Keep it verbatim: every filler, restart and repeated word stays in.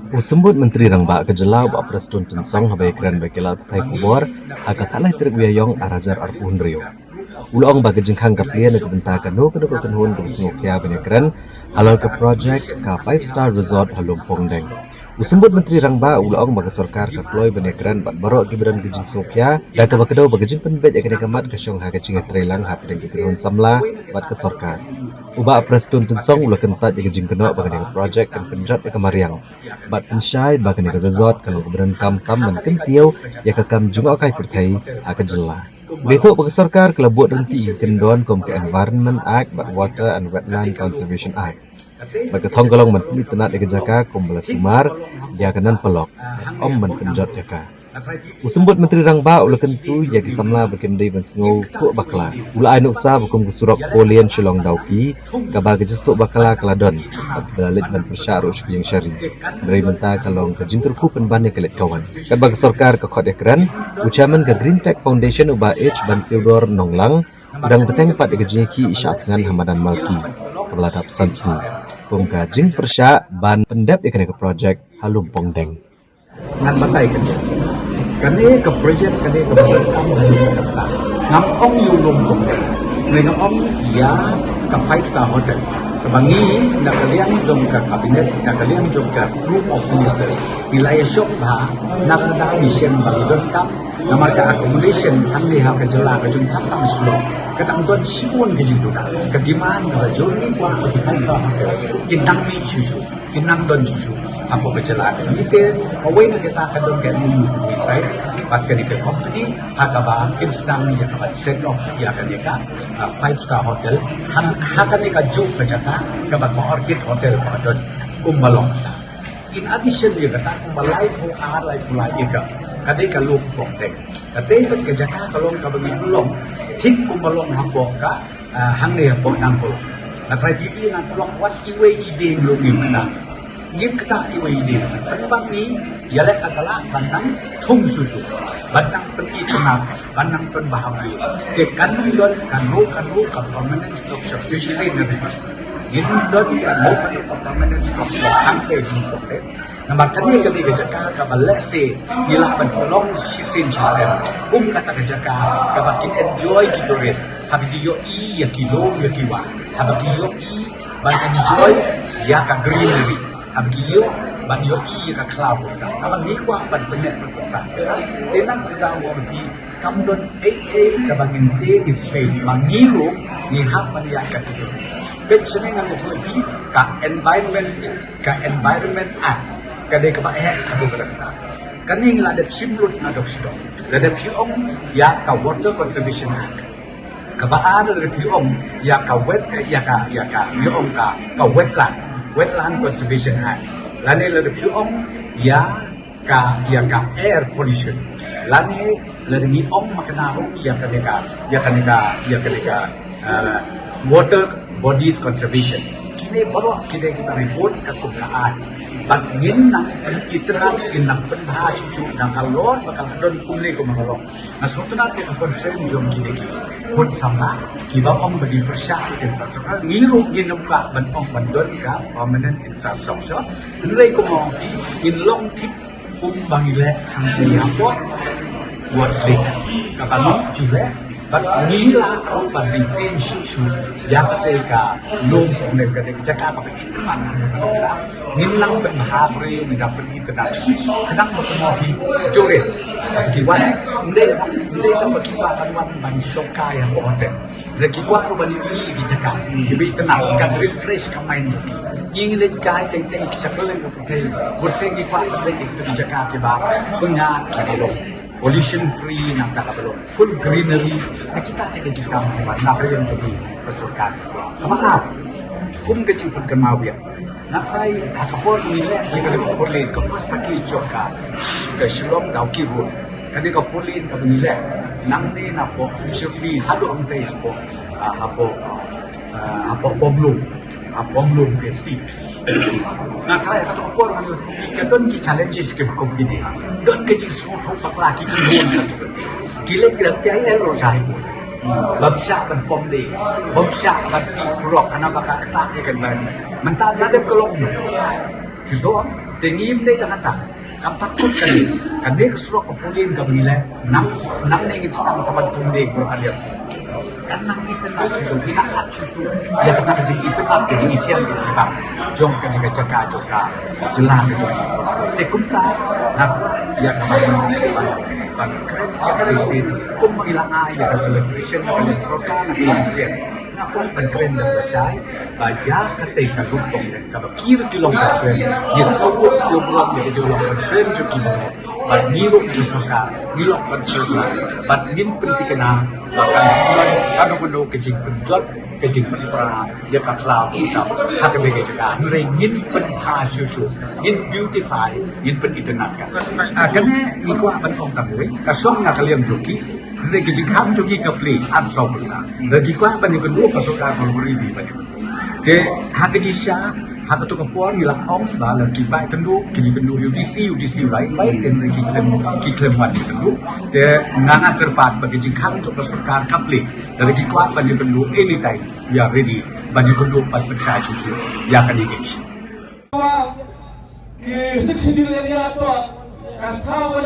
U Symbud Myntri Rangbah ka jylla, Bah Prestone Tynsong, haba ïakren bad ki lad pathai khubor ha ka khatlai tarik u Ïaïong arhajar arphew hynriew, u la ong ba ka jingkhang ka pliang na ka bynta kano kano ka kynhun kaba sngewkhia ban ïakren halor ka projek ka five star resort ha Lumpongdeng. U Symbud Myntri Rangbah u la ong ba ka sorkar ka kloi ban ïakren bad baroh kiba don ka jingsngewkhia, da kaba kdew ba ka jingpynbeit ïa kane ka mat ka shong ha ka jingïatreilang hapdeng ki kynhun samla bad ka sorkar. U Bah Prestone Tynsong u la kyntait ïa ka jingkynnoh ba kane ka projek kan pynjot ïa ka mariang bad pynshai ba kane ka resort ka long kaba donkam tam ban kyntiew ïa ka kam jngohkai pyrthei ha ka jylla. U la ïathuh ba ka sorkar ka la bud ryntih ïa ki kyndon kum ka Environment Act bad Water and Wetland Conservation Act. Bad ka thong ka long ban pynitynnad ïa ka jaka kumba la sumar ïa ka nan paralok, ym ban pynjot ïa ka. U Symbud Myntri Rangbah u la kyntu ïa ki samla ba kim dei ban sngewthuh bakla. U la ai nuksa ba kum ka surok four lane Shillong Dawki, kaba ka jingsngewthuh bakla ka la don bad ba la leit ban pyrshah ruh sha ka ïing sha ri. Hynrei mynta ka long ka jingkyrkhu pynban ïa ka leit ka wan. Katba ka sorkar ka khot ïakren, u Chairman ka Green Tech Foundation, u Bah H Bansiewdor Nonglang, u dang bteng pat ïa ka jingïakhih shah thngan ha madan Malki, kaba la dap san sngi kum ka jingpyrshah ban pyndep ïa kane ka projek ha Lumpongdeng. Ngan batai kane. Kane ka projek kane kaba ngan kam ha ïing ka kata. Ngam ong ïa u Lumpongdeng. Ngan ong ïa ka five star hotel. Kaba ngi na ka liang jong ka cabinet, na ka liang jong ka group of ministers, ngi la ïa shong bha, na ka da ngi shem ba ngi donkam. Namar ka accommodation hangne ha ka jylla ka jong ka tam Shillong ka dang don shibun ka jingduna. Ka demand kaba jur ngi kwah ba ki five star hotel kin nang mih shuh shuh, kin nang don shuh shuh hapoh ka jylla ka jong ngi. Te kawei na kita ka don ka M O U kaba ngi sign bad kane ka company ha kaba kin sdang ïa kaba state of ïa kane ka, ah, five star hotel ha, ha kane ka juh ka jaka kaba ka Orchid Hotel kaba don kumba long. In addition ïa kata kumba laiphew ar laiphew lai acre ka dei ka Lumpongdeng. Ka dei pat ka jaka ka long kaba ngi long thik kumba long hapoh ka, ah, hangne hapoh Nangpulong. Nga trai phi i Nangpulong wat iwei i dieng long ngim kynang. Ngim kynang iwei i dieng. Pynban ngi ïaleh ka la ban nang thung shuh shuh, ban nang pynitynnad, ban nang pynbha briew. Te kan don kano kano ka permanent structure shisien na ri. Ngin don kano kano ka permanent structure hangtei Lumpongdeng. Namar kane ka dei ka jaka kaba lehse ngi lah ban pynlong shisien shisien. Kum kata ka jaka kaba kin enjoy ki tourist haba ki ïohi ïa ki lum ïa ki wah, haba ki ïohi ban enjoy ïa ka greenery, haba ki ïoh ban ïohi ïa ka khlaw. Haba ngi kwah ban pynneh ban pynsah. Te nang ka daw kam don ei ei kaba ngin te ngin sngewthuh ba ngi ruh ngi hap ban ïa ka tu. Peit shane ngan ïathuh ïa phi ka environment, ka Environment Act ka dei kaba eh haduh katta katta. Kane ngi la dep shim lut na dok shi dok. La dep phi ong ïa ka Water Conservation Act. Kaba ar la dep phi ong ïa ka wet, ïa ka, ïa ka, ngi ong ka, ka wetland, Wetland Conservation Act. Lane la dep phi ong ïa ka, ïa ka air pollution. Lane la dep ngi ong ma kane ruh ïa kane ka, ïa kane ka, ïa kane ka, ah, water bodies conservation. Kine baroh kine kita ribut ka kum ka ai. Bad ngin nang itynnad, ngin nang pynbha shuh shuh, nang ka lor ba ka la don kumne kum ka long. Nga sngewtynnad ïa ka concern jong kine ki khun samla kiba ong ba ngi pyrshah ïa ka infrastructure. Ngi ruh ngin ym kwah ban ong ban don ka permanent infrastructure. Hynrei kumno ngin long thik kumba ngi leh hangtei hapoh Ward Sling. Kaba ngi ju leh bad ngi lah ruh ban maintain shuh shuh ïa katei ka Lumpongdeng, katei ka jaka kaba itynnad. Ngin nang pynbha briew, ngin nang pynbha kdang, kdang ba kumno ki tourist ki wan, ym dei, ym dei tang ba ki wan ban wan ban shongkai hapoh hotel. Lada ki kwah ruh ban ïohi ïa ki jaka kiba itynnad, kan refresh ka mind jong ki. Ngi ngi leit kai teng teng ki jaka leng ka pyrthei, bun sien ngi kwah ban leit ïa ki jaka kiba pyngngad, kiba long pollution free, nangta kaba long full greenery. Na kita ki jingkam kiba na ka liang jong ki ka sorkar. Kaba ar, kum ka jingpynkynmaw ïa Nga trai ha ka por ngi leh ïa ka four lane, ka first package jong ka, ka Shillong Dawki Road. Ka dei ka four lane kaba ngi leh nangne napoh Shillong haduh hangtei hapoh, ah, hapoh, ah, hapoh Pomlum, hapoh Pomlum P C. Nga trai ha ka por ngi ka don ki challenges kiba kum kine. Don ki jingsngewthuh bakla ki kynhun ki leh ki dang pia ïa lo shai. Bym shah ban pom dei, bym shah ban tih surok, hana ba ka ktah ïa ka environment. Mynta da dep ka long. Ki zong te ngim dei tang kata. Kam pat kut kane. Kane ka surok ka four lane kaba ngi leh. Nang nang ne ngin sdang sa ban kum dei bro alian si. Kan nang ngi tang shu shu ina at shu shu. Ïa kata ka jing ita ka jing itian ka jong kane ka jaka jong ka jylla ka jong. Te kumta na ïa ka ban ban kren ïa ka shisien kum ma ïa la ai ïa ka legislation na ka sorkar na ka shisien. Nga kwah ban kren da ka shai ba ïa kata ka rukom kaba ki ruh ki long concern. Ngi sngewbha sngewbha ïa ka jong long concern jong ki bad ngi ruh ki sorkar ngi long concern bad ngin pynthikna ba kan long kano kano ka jingpynjot ka jingpynpra ïa ka khlaw ka ha ka bynta ka jaka. Hynrei ngin pynpra shuh shuh, ngin beautify, ngin pynitynnat ka. Ah, kane ngi kwah ban ong tang wei ka shong na ka liang jong ki. Hynrei ka jingkhang jong ki ka plie ar saw pyrta. Lada ki kwah ban ïakynduh ka sorkar ka lawri ban ïakynduh. Te ha ka jingshisha ha kato ka por ngi la ong ba lada ki kwah ïakynduh kin ïakynduh U D C, U D C u la invite, hynrei ki khlem ki khlem wan ïakynduh. Te nga nga kyrpad ba ka jingkhang jong ka sorkar ka plie. Lada ki kwah ban ïakynduh anytime we are ready ban ïakynduh ban pynshai shuh shuh ïa kane ka issue. Ki sixty million ïa to ka thaw